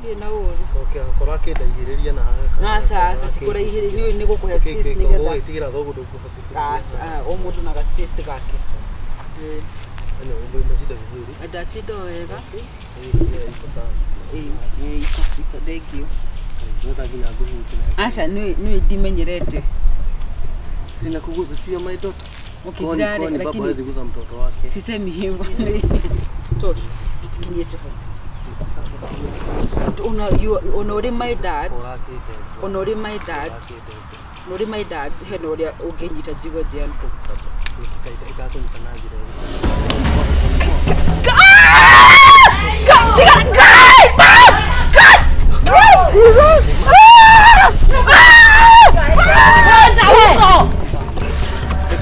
Ndirĩ na ũru. Okay, akorwo akĩndaihĩrĩria na Aca, aca, ti kũraihĩrĩria, nĩ gũkũhe space nĩgetha Ũgĩtigĩra thoguo ndũkũhota. Aca, ah, o mũndũ na ga space gake. Eh, Anyway, umeshinda vizuri. Ndatinda wega. Hii pia iko sawa. Eh, eh, iko iko, thank you. Weka nginya ngũhutie. Aca, nĩ ndimenyerete. Sina kugusa, sio my daughter. Okay, Kwani ndirarĩ, kwani baba lakini hawezi gusa mtoto wake. sisemi hivyo. Toto, tutikinyĩte ho. Ona ona ũrĩ my dad, ona ũrĩ my dad, ona ũrĩ my dad, hena ũrĩa ũngĩnyita njigue ndĩ uncomfortable. Ikakunyita na njĩra ĩrĩkũ? God! God! God!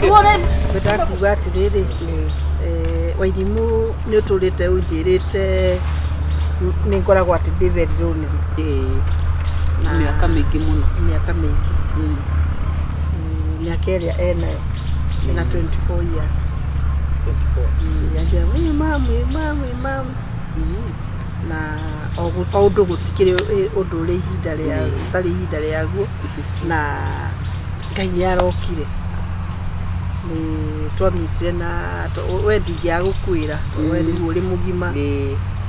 Ngwendaga kuga atiriri, Wairimũ nĩ ũtũrĩte ũnjĩrĩte nĩ ngoragwo atĩ ndĩ very lonely. Na Mĩaka mĩingĩ mũno. Mĩaka mĩingĩ. Mĩaka ĩrĩa enayo ena 24 years. 24. Anjĩra, "Ĩ, mamu, ĩ, mamu, ĩ, mamu." Na o ũndũ gũtikĩrĩ ũndũ ũrĩ ihinda rĩa ũtarĩ ihinda rĩaguo. It is true. Na Ngai nĩ arokire, nĩ twamitire na we ndingĩaga gũkwĩra we rĩu ũrĩ mũgima.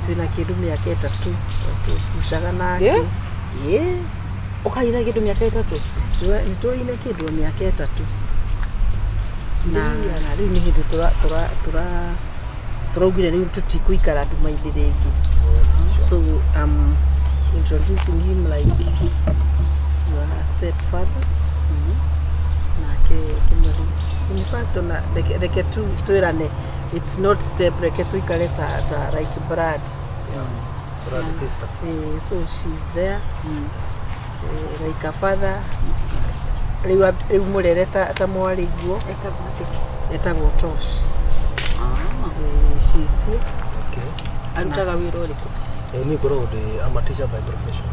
Twĩna kĩndũ mĩaka 3 tũgucaga nake. Ĩĩ. Ũkaira kĩndũ mĩaka 3? Nĩ tũrĩ kĩndũ mĩaka 3 na rĩu nĩ hĩndĩ tũraugire rĩu tũtikũikara nduma-inĩ rĩngĩ, so I'm introducing him like your stepfather. Nake kĩmũri, in fact, ona reke tu twĩrane, it's not step, reke tuikare ta like blood. Brother, sister. Eh, so she's there, like a father. Rĩu rĩu mũrere ta mwarĩ guo. Etagwo atĩa? Etagwo Tosh. Ah. Eh, she's here. Okay. Arutaga wĩra ũrĩkũ? Eh, niĩ ngoragwo ndĩ, I'm a teacher by profession.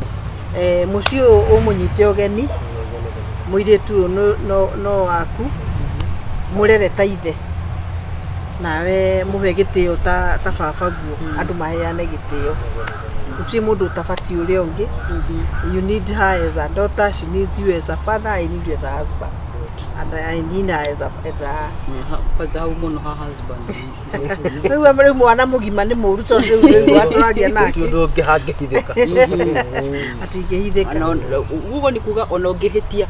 Eh, mũciĩ ũyũ ũmũnyite ũgeni. Nĩguo, nĩguo, nĩguo. Mũirĩtu ũyũ no waku, mũrere ta ithe, nawe mũhe gĩtĩo ta baba guo. Andũ maheane gĩtĩo. Nĩguo, nĩguo, nĩguo. Gũtirĩ mũndũ ũtabatiĩ ũrĩa ũngĩ. You need her as a daughter, she needs you as a father, I need you as a husband. Good. And I need her as a Kwanza hau mũno ha husband. Rĩu mwana mũgima nĩ mũru tondũ rĩu tũraria Gũtirĩ nake. ũndũ ũngĩ hangĩhithĩka. Atingĩhithĩka. Ũguo nĩ kuga ona ũngĩhĩtia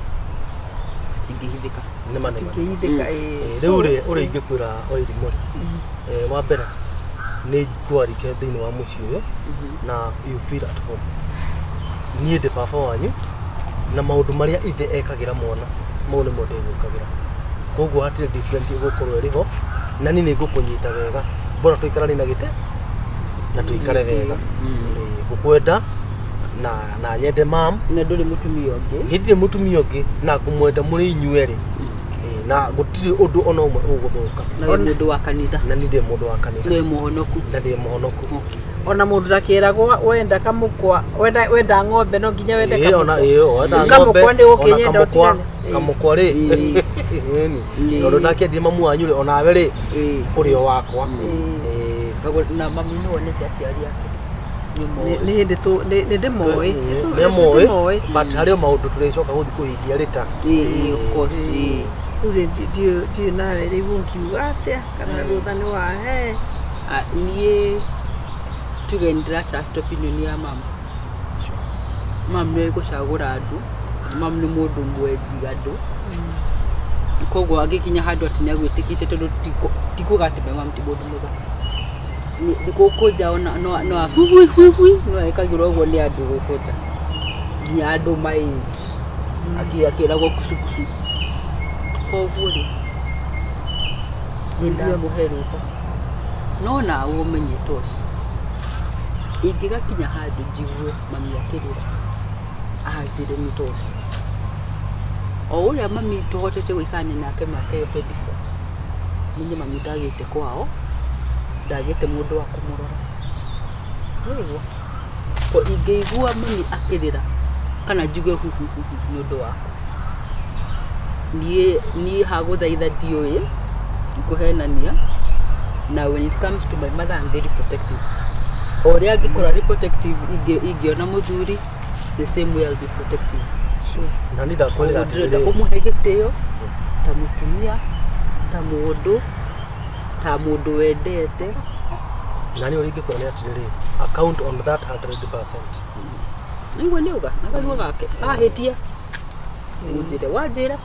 atingĩhithĩka. Nĩ ma, nĩ ma. Atingĩhithĩka, ĩĩ. Rĩu rĩ, ũrĩa ingĩkwĩra Wairimũ rĩ, wa mbere nĩ ngwarike thĩinĩ wa mũciĩ ũyũ na you feel at home. Niĩ ndĩ baba wanyu na maũndũ marĩa ithe ekagĩra mwana mau nĩmo ndĩgwĩkagĩra, koguo hatirĩ different ĩgũkorwo ĩrĩ ho, na niĩ nĩ ngũkũnyita wega, bora tũikaranie na gĩte na tũikare wega. Ĩĩ, ngũkwenda na nyende mam. Na ndũrĩ mũtumia ũngĩ? Niĩ ndirĩ mũtumia ũngĩ na ngũmwenda mũrĩ inyuerĩ. Ĩĩ, na gũtirĩ ũndũ ona ũmwe ũgũthũka. Na wĩ mũndũ wa kanitha? Na niĩ ndĩ mũndũ wa kanitha. Na wĩ mũhonoku? Na ndĩ mũhonoku. Okay. Ona mũndũ ndakĩragwo wenda kamũkwa, wenda ng'ombe no nginya wende Ĩĩ, ona kamũkwa. ĩĩ, wenda ng'ombe, Kamũkwa nĩ ona ũkĩnyenda kamũkwa, ũtigane. Ĩĩ. Kamũkwa rĩ. Ĩĩ. Ĩni. Ĩĩ. Tondũ ndakĩendire mamu wanyu rĩ, onawe rĩ, ũrĩ o wakwa. Ĩĩ. Ĩĩ. Na mami nĩ wonete aciari ake? Nĩ Nĩ moĩ? nĩ hĩndĩ tũ nĩ ndĩmoĩ. Nĩ moĩ, Nĩndĩmoĩ. but harĩ o maũndũ tũrĩcoka gũthiĩ kũhingia rĩta. Ĩĩ, of course, ĩĩ. Rĩu rĩ, ndiũĩ nawe rĩu ũngiuga atĩa kana rũtha nĩ wahe. Ah, niĩ tuge nĩ ndĩra trust opinion ya mama. Mam nĩ gũcagũra andũ, mam nĩ mũndũ mwendi andũ, koguo angĩkinya handũ atĩ nĩ agwĩtĩkĩte, tondũ ti kuga atĩ my mom ti mũndũ mũthaka. Gũkũ nja ona no hui no ekagĩrwo ũguo nĩ andũ gũkũ nja, nginya andũ my age akĩragwo kucukucu. Koguo rĩ, nĩ ndamũhe rũtha, no nawe ũmenye Tosh, ingĩgakinya handũ njigue mami akĩrĩra anjĩre nĩ Tosh, o ũrĩa mami tũhotete gũikarania nake mĩaka ĩyo 24, menye mami ndagĩte kwao, ndagĩte mũndũ wa kũmũrora. Nĩguo ko ingĩigua mami akĩrĩra kana njigue huhuhuhu nĩ ũndũ wakwa, niĩ hagũthaitha ndiũĩ kũhenania. Na when it comes to my mother, I'm very protective. O ũrĩa angĩkorwo arĩ protective ingĩona mũthuri, the same way I'll be protective. Sure. Na nĩ ndakwĩrĩra Koguo ndĩrenda atĩrĩrĩ, ũmũhe gĩtĩo ta mũtumia, ta mũndũ, ta mũndũ wendete. Na nĩ ũrĩa ingĩkwĩra nĩ atĩrĩrĩ, account on that 100%. Nĩguo nĩuga na kanua gake ahĩtia ũnjĩre wanjĩra.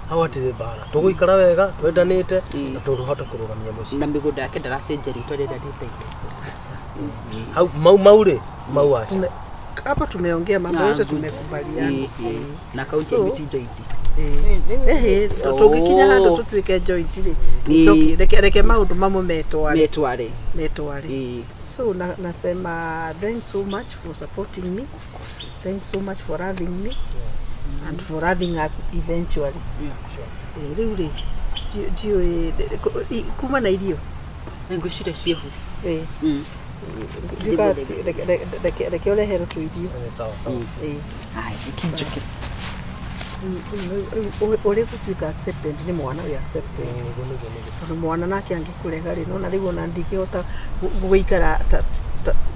Hau hatirĩ mbara, tũgũikara wega twendanĩte Mm. na tũhote kũrũgamia mũciĩ. Na mĩgũnda yake ndaracenjia rĩtwa rĩrĩa rĩtaire. Hau mau mau rĩ, mau aca. Hapa tumeongea mambo yote, tumekubaliana. Na kaunti So, ya miti joint. Ehe, tũngĩkinya handũ tũtuĩke joint rĩ, it's okay. Reke maũndũ mamwe metware. Metware. Metware. Ĩĩ. So nasema thanks so much for supporting me. Of course. Thanks so much for having me and for having us eventually. Sure. Rĩu rĩ, ndiũĩ kuma na irio. Ngwĩciria ciĩho. Eh, Mm. ndiuga reke ũreherwo tũirio. Eh, sawa sawa. Eh, Haya, ikinjoke. rĩu ũrĩ gũtuĩka accepted nĩ mwana wĩ accepted. Nĩguo nĩguo nĩguo. Tondũ mwana nake angĩkũrega rĩ, nona rĩu ona ndingĩhota gũikara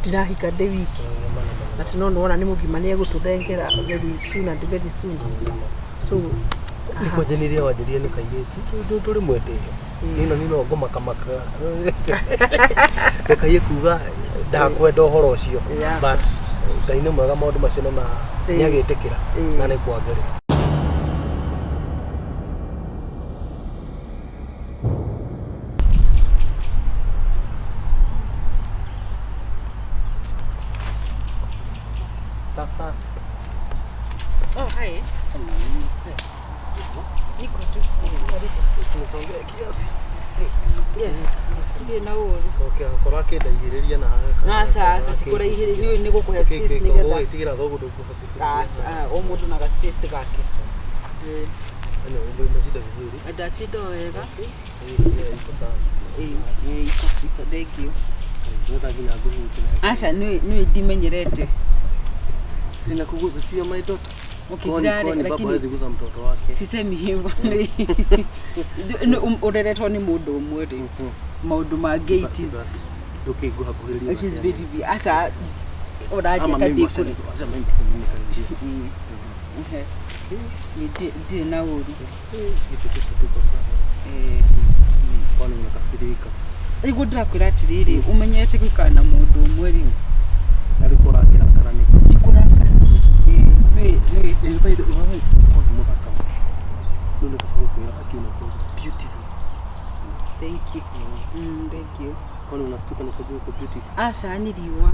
ndirahika ndĩ wiki. Nĩma, nĩma, nĩma. But no nĩwona nĩ mũgima nĩ egũtũthengera very soon and very soon. So Nĩ kwanjanirie wanjĩrie nĩ kairĩtu tũrĩ mwĩtĩo nino nino ngũmakamaka rekaie kuga ndakwenda ũhoro ũcio. Yes. But Ngai nĩ mwega, maũndũ macio nĩ ma Ĩĩ. nĩ agĩtĩkĩra Ĩĩ. na nĩ kwagĩrĩra. Sasa Oh, hi. Yes. Niko tu. nisongee kiasi. Yes. Ndirĩ na ũru. Okay, akorwo akĩndaihĩrĩria na Aca, aca, ti kũraihĩrĩria, nĩ gũkũhe space nĩgetha. Ũgĩtigĩra thoguo ndũkũhota. Aca, o mũndũ na ga space gake. Eh, Anyway, umeshinda vizuri. ndatinda o wega. Eh, iko sawa. Eh, eh, iko siko, thank you. Nĩgetha nginya ngũhutie. Aca, nĩ ndimenyerete. Sina kugusa, sio my daughter. Okay, Kwani ndirarĩ, kwani baba lakini hawezi gusa mtoto wake? sisemi hivyo. Ũreretwo nĩ mũndũ ũmwe rĩ, maũndũ mangĩ it is Ndũkĩngũhakuhĩrĩria. it is very aca Ama ũranjĩta mimi ndĩkũrĩ. wacha mimi basi mimi nikaribie. Ehe. Nĩ ndirĩ na ũru. Kitu kisha tuko sawa. Eh, Kwani unakasirika? Nĩguo ndĩrakwĩra atĩrĩrĩ, ũmenyerete gũikara na mũndũ ũmwe rĩ, Na rĩu ũrakĩrakara nĩkĩ? ti kũrakara. Ĩĩ, nĩ Eh, by the way, wewe ni mũthaka. Rĩu nĩ kaba gũkwĩra akiuna kwa beautiful. Thank you. Thank you. Kwani unastuka nikwambia uko beautiful? Aca, nĩ riũa,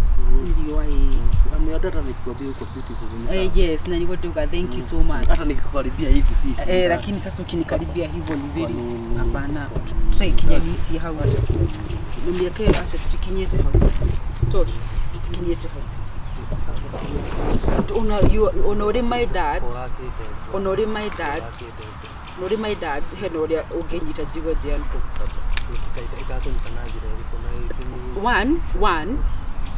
nĩ riũa, ĩĩ. Ame hata nikikwambia uko beautiful ni sawa. Eh, yes, na nĩguo ndauga thank you so much. Hata nikikukaribia hivi si shida. Eh, lakini sasa ukinikaribia hivyo ni very Kwa nini? hapana, tutaikinyanĩtie hau. Mĩaka ĩyo aca, tũtikinyĩte hau. Tondũ tũtikinyĩte hau. Ona ona ũrĩ my dad, ona ũrĩ my dad, ona ũrĩ my dad, hena ũrĩa ũngĩnyita njigue ndĩ uncomfortable. Ĩgakũnyita na njĩra ĩrĩkũ na ici nĩ One, one,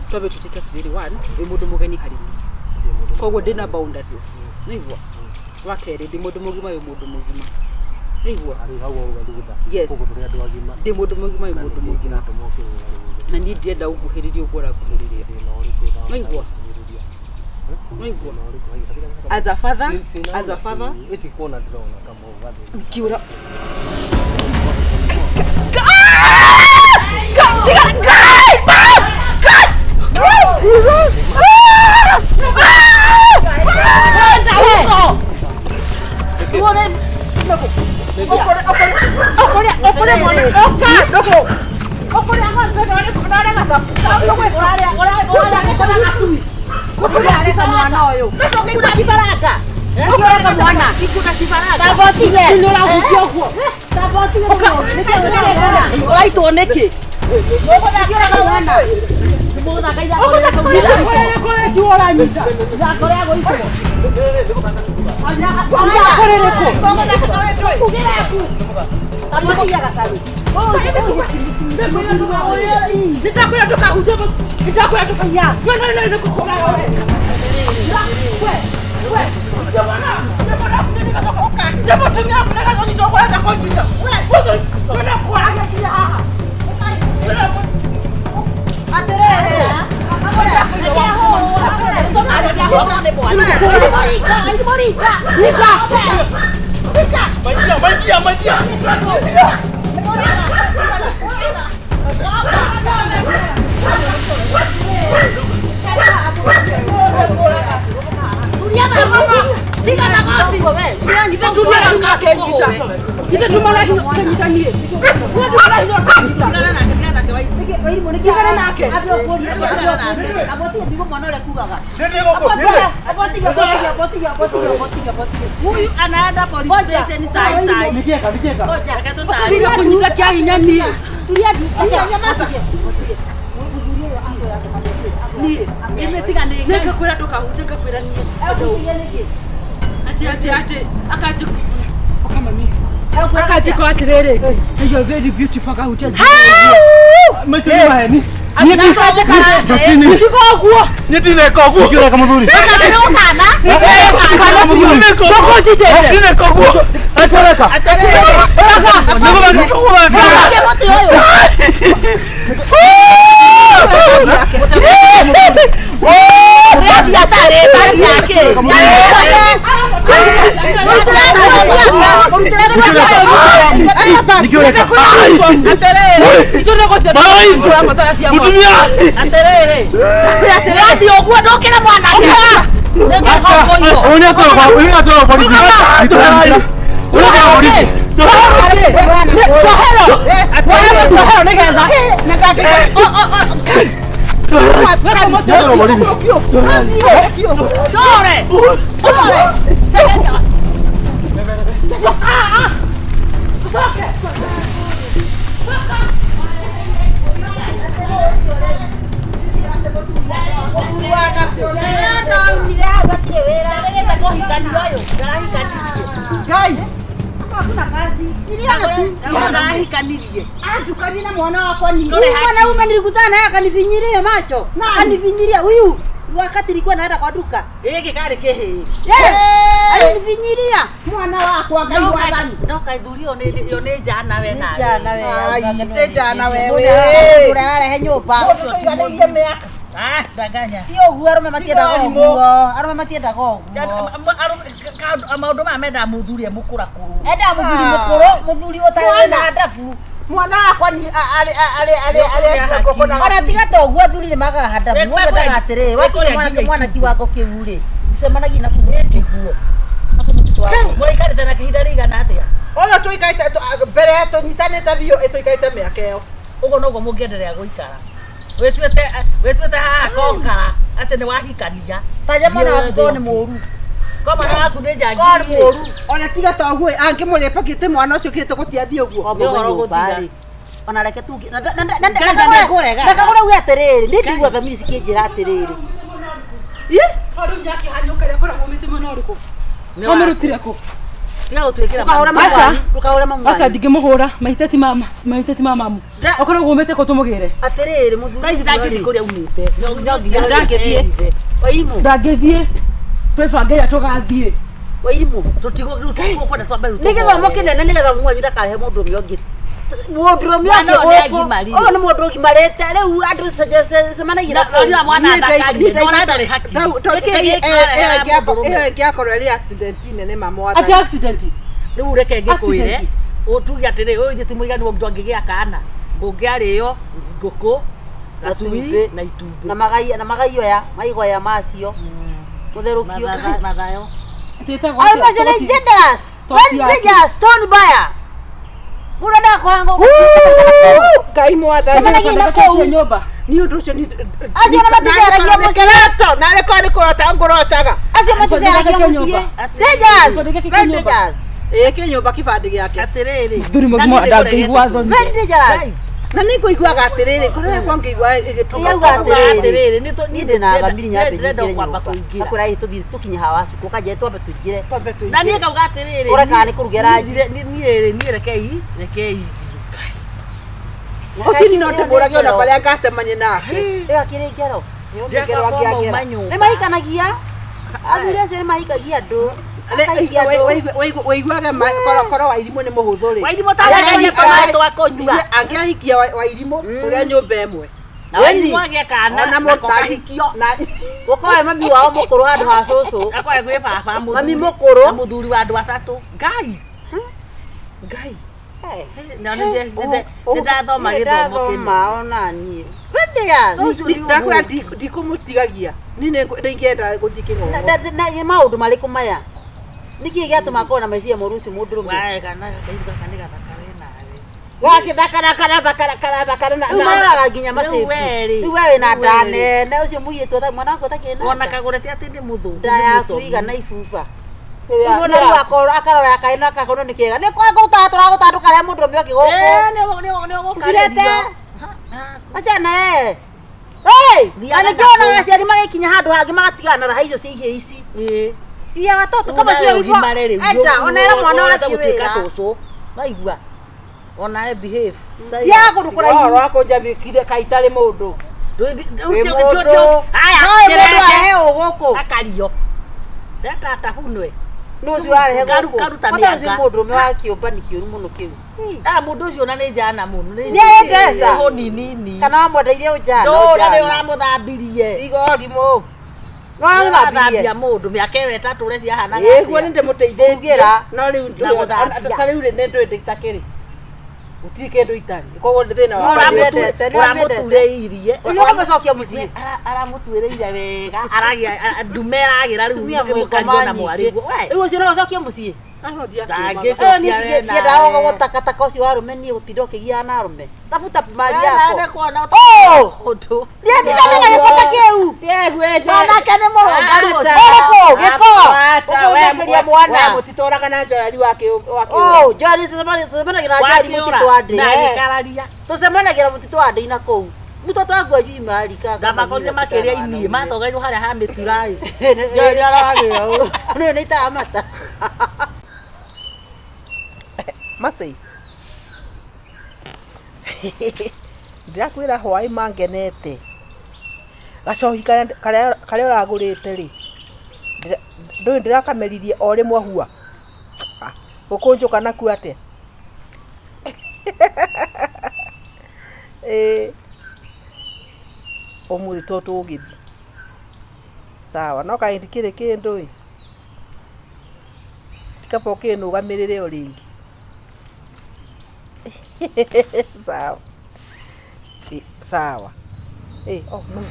twambe twĩtĩke atĩrĩrĩ, one, wĩ mũndũ mũgeni harĩ niĩ, koguo ndĩna boundaries, nĩigua. Wa kerĩ, ndĩ mũndũ mũgima, wĩ mũndũ mũgima, nĩigua. Rĩu hau wauga thutha. Yes. Koguo tũrĩ andũ agima. Ndĩ mũndũ mũgima, wĩ mũndũ mũgima. Kĩratũma ũkĩrũgarũge. Na niĩ ndienda ũnguhĩrĩrie ũguo ũranguhĩrĩria. Thĩna ũrĩkũ ũtahota Nĩigua. gũkuhĩrĩria? Nĩigua. Thĩna ũrĩkũ? Haiya, katika- As a father, Sina- as a father, Ĩti kuona ndĩrona kama ũgathĩna. kiura Ũraitwo nĩkĩ? Huyu anaenda police station saa saa. Nikieka. You are very beautiful. Mwanaume nilikutana naye akanifinyiria macho. Akanifinyiria huyu wakati nilikuwa naenda kwa duka. Giki kari kihi. Yes. Alinifinyiria. Mwana wakwa Ngai wathani. Ndoka ithurio ni jana we na. Jana we. Ai, jana wewe. Urarehe nyumba. Ah, danganya. Ti ũguo arũme matiendaga ũguo. Arũme matiendaga ũguo. Maũndũ maya mendaga mũthuri e mũkũrakũrũ. Endaga mũthuri mũkũrũ, mũthuri ũtarĩ na handabu. Mwana wakwa ni ari ari ari ari ngoko ona tiga to guo athuri nĩ magaga handabu. Mũndũ endaga atĩrĩrĩ, wakinya mwanake mwana kiwango kĩu rĩ, cemanagia na kũmũtiguo. Mũraikarĩte na ihinda rĩigana atĩa? Ũyũ tũikarĩte mbere tũnyitanĩte biũ tũikarĩte mĩaka ĩyo. Ũguo noguo mũngĩenderea gũikara. Wĩtuĩte haha konkara atĩ nĩ wahikania. Taja mwana waku korwo nĩ mũũru. Ko mwana waku nĩ njangi. Korwo nĩ mũũru. Ona tiga ta ũguo angĩmũrĩpa kĩte mwana ũcio kĩte gũtiathiĩ ũguo. Nĩ ũhoro gũtiga. Ona reke tuge ndakagũra uge atĩrĩrĩ, niĩ ndigua thamiri cikĩnjĩra atĩrĩrĩ. Ĩ? Rĩu nĩakĩhanyũka ĩrĩa ĩkoragwo mĩtĩ mwena ũrĩkũ? Wamĩrutire kũ? Tiga gũtwĩkĩra ndũkahũre mamu. Aca ndingĩmũhũra, mahĩtia ti mama, mahĩtia ti ma mamu. Okoragwo umĩte kũ tũmũgĩre? Atĩrĩrĩ mũthuri Thaa ici ndangĩthiĩ kũrĩa umĩte. No nginya ndangĩthiĩ. Wairimũ. Ndangĩthiĩ. Twĩbange ũrĩa tũgathiĩ. Wairimũ. Tũtigũkwenda twambe rĩu. Nĩ gĩthomo kĩnene nĩgetha mwanyu ndakarehe mũndũ ũmwe ũngĩ. Mũndũ ũmwe ũngĩ gũkũ. Ũyũ nĩ mũndũ ũgimarĩte rĩu andũ cemanagia na kũu. Mwana ndakagire, ndona ndarĩ hakiri. Ĩyo ĩngĩakorwo ĩrĩ accident nene mama wathani. Atĩ accident? Rĩu reke ngĩkwĩre ũtuge atĩrĩ ũyũ ithe ti mũiganu ũndũ angĩgĩa kana ngũngĩarĩo ngũkũ gacui na itumbĩ na magai na magaioya maigoya macio mũtherũkio mathayo. Ayo macio nĩ dangerous. Very dangerous. Stone buyer. Mũndũ endaga kũhanga Ngai mwathani. Cemanagia na kũu. Nĩ ũndũ ũcio nĩ Acio na maticaragia mũciĩ. Narĩ korwo nĩ kũrota ngũrotaga. Acio maticaragia mũciĩ. Dangerous. Very dangerous. Ĩĩ kĩnyũmba kĩbandĩ gĩake. Atĩrĩrĩ. Mũthuri mũgima ndangĩigua thoni. Very dangerous. Na nĩ ngũiguaga atĩrĩrĩ, ngoro yakwa ngĩigua ĩgĩtũka. Yauga atĩrĩrĩ, niĩ ndĩ na thamiri nyambe nyingĩre kwamba nyũmba. kũingĩra. Akwĩra ĩ tũthiĩ tũkinye haha wacuku ũkanjĩra twambe tũingĩre. Twambe tũingĩre. Na niĩ ngauga atĩrĩrĩ. Ũreka kana nĩ kũruga ĩranjire. Niĩ niĩ rekei rekei. Ũcio no ndĩmũrage ona barĩa ngacemania nake. Ĩyo akĩrĩ ngero. Ĩyo nĩ ngero angĩangera. Nĩ mahikanagia. Athuri acio nĩ mahikagia andũ. Waiguaga korwo Wairimũ nĩ mũhũthũ rĩ. Wairimũ ta arĩa twa kũnyua. Angĩahikia Wairimũ tũrĩa nyũmba ĩmwe. Na Wairimũ agĩe kana Ona nako mũtari- kahikio. na Gũkorwo mami wao mũkũrũ handũ ha cũcũ. Akoe gwĩ baba mũthuri. Mami mũkũrũ. Na mũthuri wa andũ atatũ. Ngai. Ngai. Na nĩ ndathoma gĩthomo kĩnene. Ndathoma ona niĩ. Goodness. Ũcio nĩ Ndakwĩra ũguo. ndikũmũtigagia. Niĩ nĩingĩenda gũthiĩ Na- kĩng'ong'o. na nĩ maũndũ marĩkũ maya? Nĩkĩĩ gĩatũma akorwo na meciria moru ũcio mũndũrũme? Wae kana kairũ gaka nĩ gathaka we nawe. Gagĩthakara karathakara karathakara na Rĩu mararaga nginya Rĩu macĩbu. we rĩ, Rĩu we wĩna rĩu nda we rĩ. nene ũcio mũirĩtu mwana wakwa atakĩrĩ na Ona nda. kagũrete atĩ nĩ mũthũngũ Nda nĩ yaku mũcomi. igana ibuba. Rĩu ona rĩu akarora kaĩ na kakono nĩ kega. Nĩ kwa gũtatũra gũtandũka rĩa mũndũrũme ũngĩ gũkũ. Eh, nĩ ũgũkarĩrio. Ũcirete. Ha, Achana eh. Hey, Thiaga na nĩkĩo onaga na kũu. aciari magĩkinya handũ hangĩ magatigana na raha icio cia ihĩĩ ici. Ĩĩ. Iya watoto kama sio hivyo. Enda onera mwana wake gũtuĩka wĩra. cũcũ. Waigua? Onawe behave. Style. Thiaga kũndũ kũraihu. Ũhoro wa kũnjamĩkire kaĩ itarĩ mũndũ. Wĩ mũndũ. Haya, No wĩ mũndũ kĩreke. arehe ũ gũkũ. Akario. Reta atahunwe. Nũ ũcio ũrarehe gũkũ. Karuta Kwata ũcio mĩanga. mũndũrũme wa kĩũmbani kĩũru mũno kĩu. Ah, mũndũ ũcio ona nĩ njana mũno. Nĩ arĩ mbeca? Hũni nini. Kana wamwendeire ũnjana Ndũra nĩ ũnjana. ũramũthambirie. Tiga ũrimũ. No ũramũthambirie. Ũrathambia mũndũ mĩaka ĩyo ĩtatũ ũrĩa ciahanaga Ĩguo nĩ atĩa. ndĩmũteithĩtie. Kũrugĩra. No rĩu Na gũthambia. ta rĩu rĩ nĩ ndũĩ ndĩtakĩrĩ. Gũtirĩ kĩndũ itarĩ. Koguo nĩ thĩna No wakwa. ũramwendete, nĩ ũramwendete. Ũramũturĩirie. Rĩu nĩ ũkamũcokia mũciĩ. Aramũtuĩrĩire wega. Aragia ndume ĩragĩra rĩu Tumia ĩmũkario mwĩkoma na nyingĩ. mwarĩguo. We. Rĩu ũcio no ũcokie mũciĩ. Ndangĩcokia Ĩyo niĩ we ndiendaga nawe. gũtakataka ũcio wa arũme niĩ gũtinda ũkĩgiana na arũme. Tafuta mali Nawe yako. nĩ kuona Oh! ũndũ. Niĩ ndindaga na gĩko ta kĩu. Mwanake nĩ mũrũngaru ũcio. Ũrĩkũ? Gĩko? Ũkũnjũkĩria mwana. Mũtitũraga na njoyari wa kĩũra. Oh, Joari tũcemanagia na Joari mũtitũ wa ndĩ. Na agĩkararia. Tũcemanagia mũtitũ wa ndĩ na kũu. Mũtoto wa ngua marika. Ndamakorire makĩria inie matogeirwo harĩa ha mĩtura ĩ. Joari aragĩra ũũ. Nĩ nĩ itaga mata. Macei. Ndĩrakwĩra hwaĩ mangenete. Gacohi karĩa ũragũrĩte rĩ. Ndũĩ ndĩrakameririe o rĩmwe hua. Gũkũnjũka nakuo atĩa? Ĩĩ. Ũmũthĩ to tũgĩthiĩ. Sawa, no kaĩ ndikĩrĩ kĩndũ ĩ. Ti kaba ũkĩnũgamĩrĩre o rĩngĩ. Sawa. Sawa. Oh no.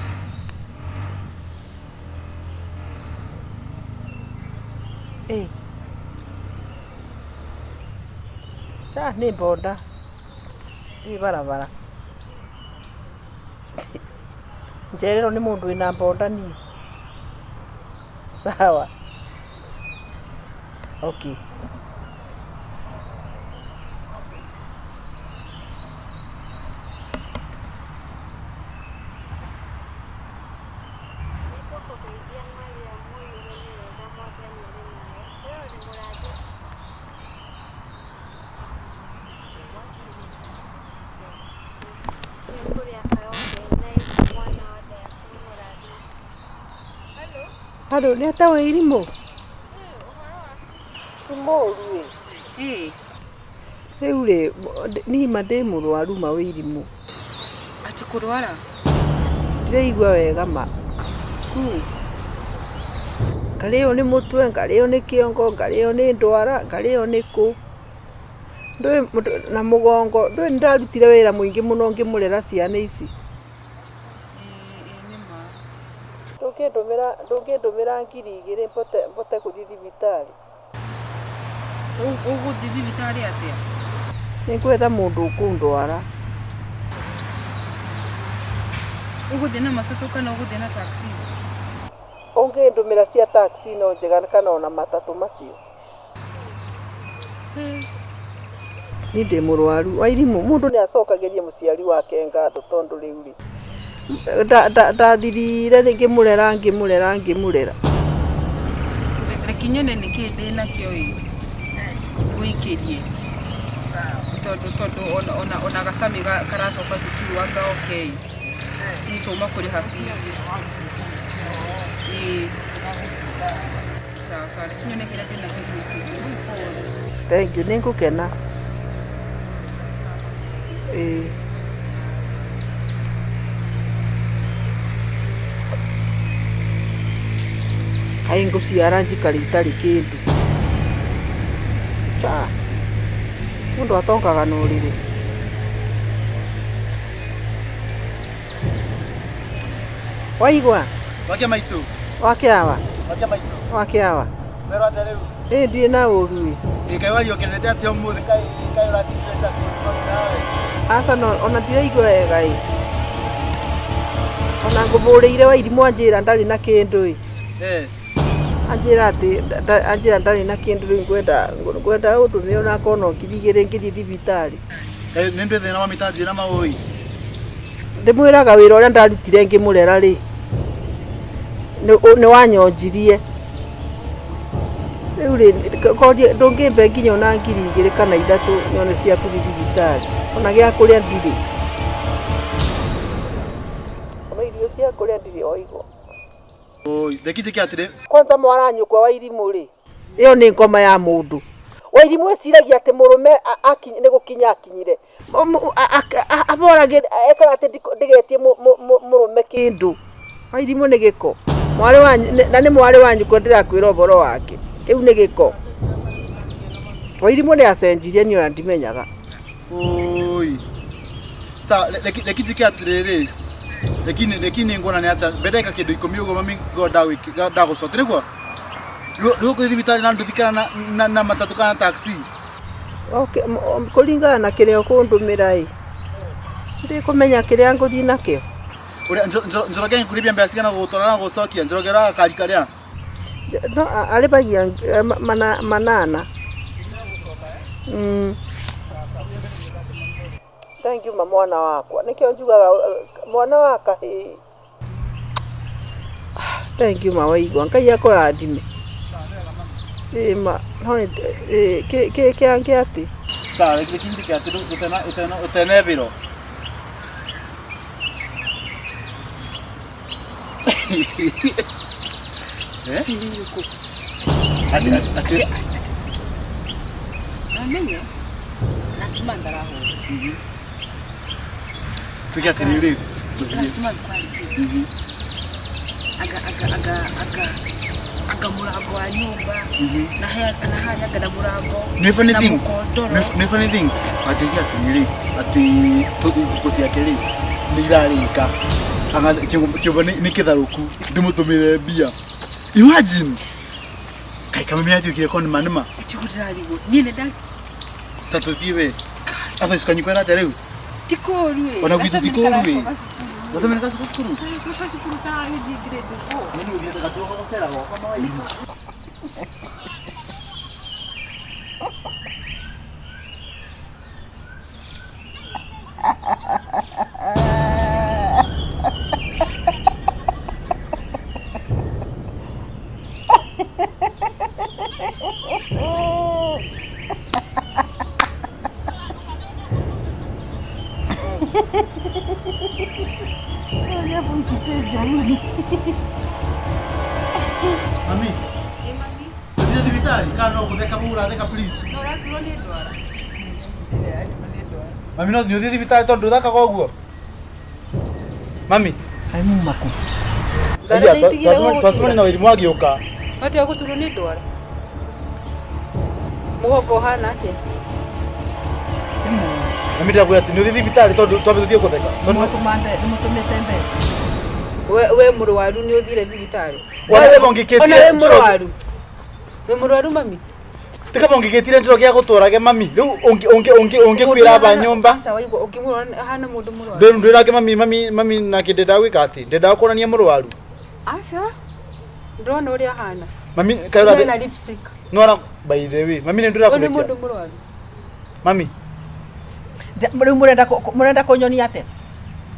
Cha nĩ mbonda. Ĩ barabara. Njererwo nĩ mũndũ wĩna mbonda niĩ. Sawa. Okay. Haro nĩ ata wĩ irimũ? Ti mũũru ĩ. Rĩu rĩ niĩ ma ndĩ mũrwaru ma wĩ irimũ. Atĩ kũrwara? Ndĩraigua wega ma. Kũ? Ngarĩo nĩ mũtwe, ngarĩo nĩ kĩongo, ngarĩo nĩ ndwara, ngarĩo nĩ kũ. Ndũĩ na mũgongo, ndũĩ nĩndarutire wĩra mũingĩ mũno ngĩmũrera ciana ici. Ndũngĩndũmĩra 2,000 mbote gũthiĩ thibitarĩ. Ũgũthiĩ thibitarĩ atĩa? Nĩngwetha mũndũ ũkũndwara. Ũgũthiĩ na matatũ kana ũgũthiĩ na taxi? Ũngĩndũmĩra cia taxi no njega kana ona matatũ macio. Niĩ ndĩ mũrwaru. Wairimũ, mũndũ nĩ acokagĩria mũciari wake ngatho tondũ rĩu rĩ ndathirire ngĩmũrera ngĩmũrera ngĩmũrera. Reke nyone nĩkĩĩ ndĩnakĩo ĩ ngũikĩrie. Tondũ ona gacamĩ karacoka cukuru anga oke ĩ rĩu twauma kũrĩha bithi. Ĩĩ. Sawa sawa, reke nyone kĩrĩa ndĩnakĩo ngũikĩrie. Rĩu pole. Thank you, nĩngũkena. Ĩĩ. Kaĩ ngũciara njikare itarĩ kĩndũ. Cha. Mũndũ atongaga na ũrĩrĩ. Waigua? Wakia maitu. Wakĩawa? Wakia maitu. Wakĩawa? Werwo atĩa rĩu? Ĩ ndirĩ na ũru ĩ. Ĩ kaĩ wariũkĩrĩte atĩa ũmũthĩ kaĩ kaĩ ũracindire chaki nawe. Aca no ona ndiraigua wega ĩ. Ona ngũbũrĩire Wairimũ anjĩra ndarĩ na kĩndũ ĩ. Eh. Anjĩra atĩ anjĩra ndarĩ na kĩndũ rĩu ngwenda ngwenda ũndũme onakorwo no 2000 ngĩthiĩ thibitarĩ. Kaĩ nĩ ndĩ thĩna wa mĩtanjĩra maũĩ. Ndĩmwĩraga wĩra ũrĩa ndarutire ngĩmũrera rĩ nĩ wanyonjirie. Rĩu rĩ korie ndũngĩmbe nginya ona 2000 kana 3 nyone cia kũthiĩ thibitarĩ. Ona gĩa kũrĩa ndirĩ. Ona irio cia kũrĩa ndirĩ waigua. Oi, theki njĩke atĩrĩ. Kwanza mwaranyũkwa Wairimũ rĩ, ĩyo nĩ ngoma ya mũndũ. Wairimũ eciragia atĩ mũrũme nĩ gũkinya akinyire. Aboragĩra ekaga atĩ ndigetie mũrũme kĩndũ. Wairimũ nĩ gĩko. Mwarĩ wa na nĩ mwarĩ wa nyũkwa ndĩrakwĩra ũhoro wake. Kĩu nĩ gĩko. Wairimũ nĩ acenjirie niĩ ona ndimenyaga. Oi. Sawa, reki njĩke atĩrĩrĩ. Lakini lakini nguona nĩ atĩa mbere ndagĩka kĩndũ 10 ũguo mami ngo ndagũcoti nĩguo. Rĩu ũgũthiĩ thibitarĩ na nduthi kana na matatũ kana taxi. Okay, kũringana na kĩrĩa ũkũndũmĩra ĩ. Ndikũmenya kĩrĩa ngũthiĩ nakĩo. Ũrĩa Njoroge ngũrĩbia mbeca cigana gũgũtwara na gũgũcokia Njoroge ũraga gakari karĩa. No arĩbagia 800. Thank you mwana wakwa. Nĩkĩo njugaga mwana wa kahĩĩ. Thank you ma waigua. Ngai akũrathime. Ĩ ma no kĩ kĩangĩ atĩ. Sawa, reki njĩke atĩ ũtenebĩro. Eh? Ati Namenye. Last month arahũra. Tuge atĩrĩrĩ. Last month kwarĩ kĩ? Aga aga aga aga aga mũrango wa nyũmba na harĩa anga na mũrango. Nĩ funny thing. Na mũkondoro. Nĩ funny thing. Anjĩria atĩrĩrĩ atĩ ngũkũ ciake rĩ nĩ irarĩka. Anga kĩũmba nĩ kĩtharũku ndĩmũtũmĩre mbia. Imagine. Kai kama mimi atuikire kwa nima nima. Ati ndĩrarigwo. Niĩ nĩ nda Ta tũthiĩ we. Atha cikanyi kwĩra atĩa rĩu? Ti kũũru ĩ. Ona gwitũ ti kũũru ĩ. Gacemeni gacoka cukuru. Gacoka cukuru ta gĩthiĩ grade 4. Nĩ ũthiĩte gatuoka gũcera gwakwa no ĩ. Mami. Tũthiĩ thibitarĩ kana no gũtheka ũratheka please. No ũraturwo nĩ ndwara. Mami no nĩ ũthiĩ thibitarĩ tondũ ndũthakaga ũguo. Mami. Kaĩ muma kũ? Twacemania na Wairimũ agĩũka. Watiga gũturwo nĩ ndwara. Mũgongo ũhana atĩa? Mami ndĩrakwĩra atĩ nĩ ũthiĩ thibitarĩ tondũ twambe tũthiĩ gũtheka. Nĩmũtũmĩte mbeca. We mũrwaru nĩ ũthire thibitarĩ. Ona we mũrwaru. We mũrwaru mami. Tika bongĩkĩtire Njoroge agũtwarage mami. Rĩu ũngĩkwĩra aba nyũmba. Aca waigua ũngĩmũrora ahana mũndũ mũrwaru. Ndwĩrage mami mami mami nake ndendaga gwĩka atĩ ndendaga kuonania mũrwaru. Aca. Ndĩrona ũrĩa ahana. Mami kaĩ ũrathiĩ na lipstick. No by the way mami nĩ Ũyũ nĩ ndĩrakũrekia. mũndũ mũrwaru. Mami. Rĩu mũrenda kũnyonia atĩa?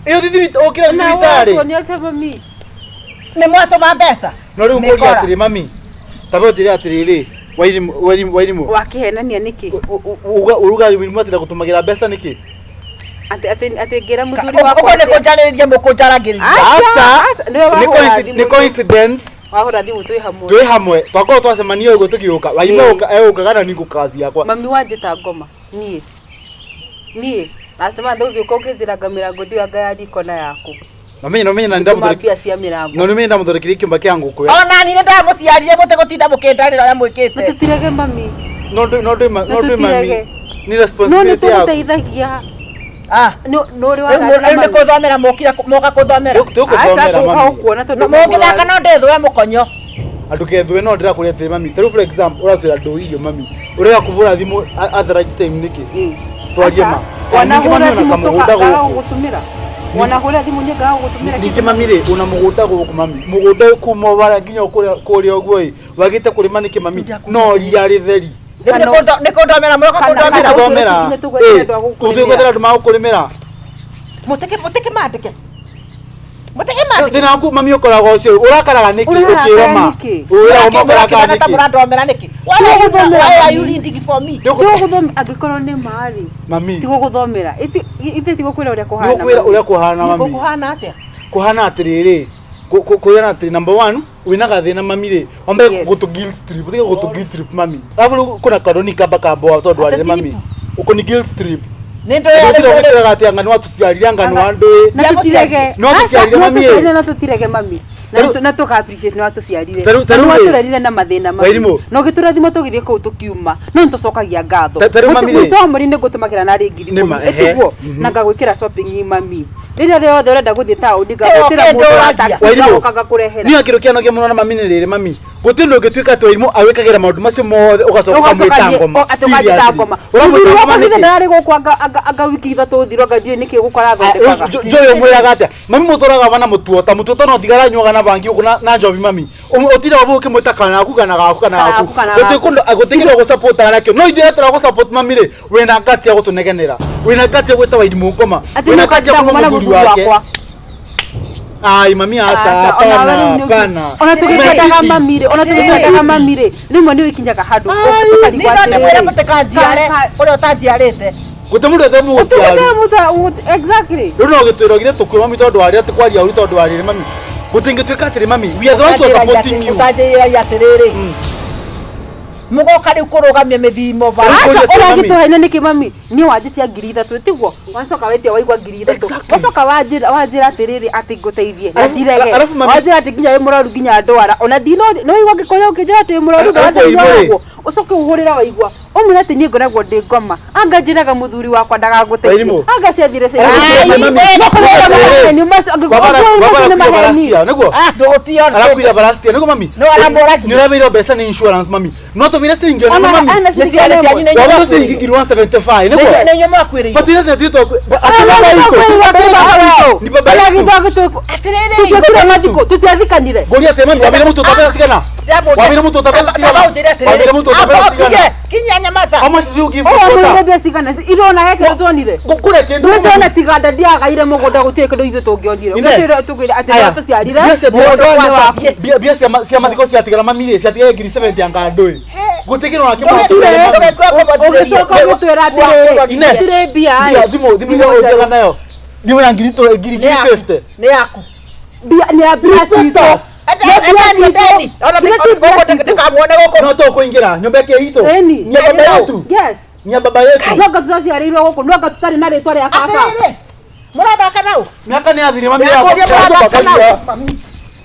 Ĩ ũthiĩ ũkĩra thibitarĩ. Na watuonia atĩa mami? Nĩ mwatũma mbeca. No rĩu ngũria atĩrĩ mami. Ta ũnjĩre atĩrĩrĩ Wairimũ. Wakĩhenania nĩkĩ? Uruga Wairimũ atĩ ndagũtũmagĩra mbeca nĩkĩ? Atĩ ngĩra mũthuri wakwa. Ũguo nĩ kũnjarĩrĩria mũkũnjaragĩrĩria. Aca. Nĩ coincidence. Wahũra thimũ twĩ hamwe. Twĩ hamwe. Twakorwo twacemania ũguo tũgĩũka. Wairimũ egũkaga na niĩ ngũkaga ciakwa. Mami wanjĩta ngoma. Niĩ. Niĩ. Last month ũgĩũka ũkĩnjĩra mĩrango ndiũĩ anga ya riko na yaku. Mamenye no menye na Ndamũthondekire mbia cia mĩrango. No nĩ ndamũthondekeire kĩũmba kĩa ngũkũ. Ona ni ndamuciarire mũtegũtinda mũkĩndarĩra ũrĩa mwĩkĩte. Na tũtirege mami. No no no no mami. Ni No nĩ responsibility yaku. tũgũteithagia. Ah, Nĩ ũrĩ rĩu nĩ kũthomera mokire moka kũthomera. Tũkũthomera mami. Kuona tondũ Mũngĩthaka no ndĩthũe mũkonyo. Andũ kethwe no ndĩrakũria atĩrĩ mami. Tarĩu for example ũratwĩra ndũ irio mami. Ũrega kũbũra thimũ at the right time nĩkĩ? Twarie ma. Wanahũra thimũ kamũgũnda tũkaga gũkũ. gũgũtũmĩra. Wanahũra thimũ nĩ ngaga gũgũtũmĩra. Ningĩ mami rĩ una mũgũnda gũkũ mami. Mũgũnda kuma wara nginya kũrĩa ũguo ĩ. Wagĩte kũrĩma nĩkĩ mami? No ria rĩtheri. Nĩ kũndomera moka kũndomera. Kũthomera. Tũgwetera andũ magũkũrĩmĩra. Mũteke mũteke mandĩke. Mũteke mandĩke. Thĩna waku mami ũkoragwo ũcio ũrakaraga nĩkĩ ũkĩrwo ma? Ũragwo ũrakaraga nĩkĩ? Mũrandomera nĩkĩ? Why are you reading for me? Tũgũthomera angĩkorwo nĩ marĩ. Mami. Tigũgũthomera. Ithe tigũkwĩra ũrĩa kũhana. Nĩgũkwĩra ũrĩa kũhana mami. Kũhana atĩa? Kũhana atĩrĩrĩ. Kũhana atĩrĩ number 1 wĩna gathĩna mami rĩ. Wambe gũtũ guilt trip. Ũtige gũtũ guilt trip mami. Alafu rĩu kuna karoni kamba kamboa tondũ warĩ mami. Ũkũni guilt trip. Nĩ ndũĩ atĩ anga nĩwatũciarire anga nĩwandũĩ. Na tũtirege. Nĩwatũciarire mami ĩ. Na tũtirege mami. Na tũka appreciate nĩwatũciarire. Tarĩu Na nĩwatũrerire na mathĩna mami. Wairimũ. Na ũgĩtũrathima tũgĩthiĩ kũu tũkiuma. No nĩtũcokagia ngatho. Tarĩu mami rĩ. Mũico wa mweri nĩngũtũmagĩra narĩ ngiri Nĩma, ikũmi. ehe. Ĩtiguo? Na ngagwĩkĩra shopping mami. Rĩrĩa rĩothe ũrenda gũthiĩ taũni ngagwĩtĩra mũndũ wa taxi Wairimũ. ngagoka ngakũrehera. Niĩ kĩndũ kĩanogia mũno na mami nĩ rĩrĩ mami. Gũtirĩ ũndũ ũngĩtuĩka atĩ Wairimũ agwĩkagĩra maũndũ macio mothe ũgacoka ũkamwĩta ngoma. Atĩ ũkanjĩta ngoma. Ũramwĩta Mũthuri ngoma wakwa githĩ nĩkĩ? ndararĩ gũkũ anga wiki ithatũ thiru anga ndiũĩ nĩkĩ gũkũ arathondekaga. Njoĩ ũmwĩraga atĩa? Mami mũtũraga wana mũtuota. Mũtuota no thigara anyuaga na bangi gũkũ na njobi mami. Ũtira ũbu ũkĩmwĩta kana gaku kana gaku kana gaku. Kana gaku. Gũtirĩ kũndũ gũtirĩ kĩndũ gũsupportaga nakĩo. No ithuĩ tũragũsupport mami rĩ, wĩna guts ya gũtũnegenera. Wĩna guts ya gwĩta Wairimũ ngoma. Atĩ Wĩna nĩ guts ya ũkanjĩta kuma ngoma na mũthuri mũthuri wake. wakwa. Ai mami aca hapana hapana. Ona tũgĩkĩendaga mami rĩ, ona tũgĩkĩendaga mami rĩ, rĩmwe nĩ ũkinyaga handũ ũkarigwo Nĩ ndamwĩra atĩrĩrĩ. mũtikanjiare ũrĩa ũtanjiarĩte. Gũtirĩ mũndũ ethe mũgũciari. Exactly. Rĩu no gĩtwĩra githĩ tũkue mami tondũ warĩ atĩ kwaria ũru tondũ warĩ mami. Gũtingĩtuĩka atĩrĩ mami, we are the ones who are supporting you. Ũtanjĩragia atĩrĩrĩ. Mũgoka rĩu kũrũgamia mĩthimo bara. Aca ũragĩtũhenia nĩkĩ mami? Niĩ wanjĩtia ngiri ithatũ tiguo? Wacoka wetia waigua ngiri ithatũ. Wacoka wanjĩra atĩrĩrĩ atĩ ngũteithie na ndirege. Wanjĩra atĩ nginya wĩ mũrwaru nginya ndwara. Ona ndino no waigua ngĩkorwo ũkĩnjĩra atĩ wĩ mũrwaru ndwara ũcoke ũhũrĩre waigua. Ũmwĩre atĩ niĩ ngoragwo ndĩ ngoma. Anga njĩraga mũthuri wakwa ndagagũteithie. Anga ciathire Arakuire barastia nĩguo mami. Nĩ ũrabeirwo mbeca nĩ insurance mami. No tũmire ciringi ona mami. Nĩ ciana cianyu nĩ inyuĩ Wabona ciringi ngiri 175 nĩguo. Nĩ inyuĩ mwakuĩrĩirwo. But ithe titũ Ni baba yetu. Atĩrĩrĩ. Tũtiekire mathiko, tũtiathikanire. Ngũria atĩ mami wabire mũtu ũta mbeca cigana? Wabire mũtu ũta mbeca cigana? Wabire mũtu ũta mbeca cigana? Kinyia nyamata. How much did you give Ũũ for mũrĩre quota? mbia cigana? Irona he kĩndũ tuonire. Kũrĩ kĩndũ. Nĩ tuona tiganda ndiagaire mũgũnda gũtirĩ kĩndũ ithuĩ tũngĩonire. Ine. Ũgĩtwĩra tũkwĩra atĩ Aya. nĩwatũciarire Mbia cia mũgũnda ũyũ nĩ waku. Mbia cia mathiko ciatigara mami rĩ ciatigara ngiri 70 anga ndũĩ. Gũtirĩ kĩndũ ona kĩmwe Ũgĩcoka ũgĩtwĩra atĩrĩrĩ Ine. gũtirĩ mbia Mbia thimũ thimũ iria ũthiaga nayo. Thimũ ya ngiri ngiri 50. Nĩ yaku. Mbia nĩ ya mbia citũ. Ndikamuone gũkũ. No tũkũingĩra nyũmba ĩkĩ itũ. Ĩni. Ni ya baba yetu. Yes. Ni ya baba yetu. No anga tũraciarĩirwo gũkũ, no anga tũtarĩ na rĩtwa rĩa baba. Atĩrĩrĩ. Mũrathaka nau? Mĩaka nĩ yathirire mami Ndĩrakũria mũrathaka nau.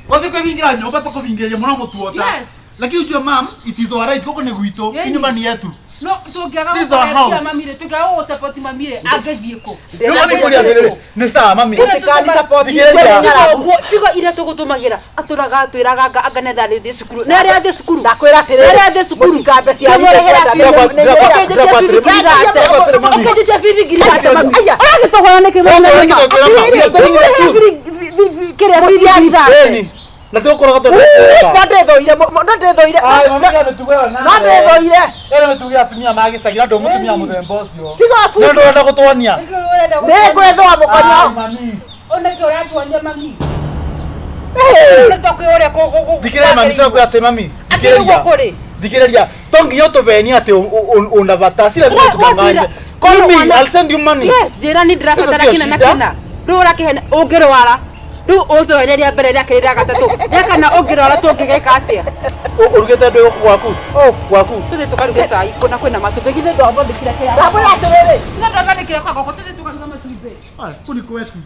Gũthiĩ kwĩhingĩra nyũmba tũkũhingĩrĩria mũno mũtuota. Yes. Lakini ujue mam, it is our right gũkũ nĩ gwitũ, Yeni. nyũmba ni yetu. No tũngĩaga This is our house. gũkũretia mami rĩ, tũngĩaga gũgũsupport mami rĩ, angĩthiĩ kũ? Rĩu mami ngũria atĩrĩrĩ, nĩ sawa mami. Ũguo tiga iria tũgũtũmagĩra atũraga atwĩraga anga anga nĩ athiĩ cukuru. Nĩ arĩa athiĩ cukuru. Ndakwĩra atĩrĩrĩ. Nĩ arĩa athiĩ cukuru. Mũtikambe cianyu Ndĩmũrĩhĩra nĩ ũkĩnjĩtia bithi ngiri thate mami. Ũragĩtũhũra nĩkĩ mami? Kĩrĩa bithi ngiri thate. Ĩni. Na tũgũkora tondũ. No ndĩthũire no ndĩthũire. Ai mami nĩ mĩtugo ĩyo No ndĩthũire. Ĩno mĩtugo ya atumia ma gĩcagi na ndũ mũtumia mũthemba ũcio. Tiga Nĩ ũndũ ũrenda gũtuonia. Nĩ ngwĩthũa mũkonyo. Mami. Onake ũratuonia mami. Thikĩrĩria mami tũrakwĩra atĩ mami. Akĩrĩ kũrĩ. Thikĩrĩria. To nginya ũtũbenie atĩ una bata. Serious ũtũbanganye. Call me, I'll send you money. Yes, njĩra nĩ ndĩrabatara Icio kĩna na shida. kĩna. Rĩu ũrakĩhena ũngĩrwara. Rĩu ũtũhene rĩa mbere rĩa kerĩ rĩa gatatũ. Rĩa kana ũngĩrwara tũngĩgeka atĩa? Ũrugĩte ndũ gũkũ gwaku? Gwaku. Tũthiĩ tũkaruge cai na kwĩna matumbĩ. Githĩ ndwathondekire kĩrĩa? Ndamwĩra atĩrĩrĩ. Ndwathondekire kwa ngũkũ, tũthiĩ tũkaruga matumbĩ. Kũu nĩ kwetu.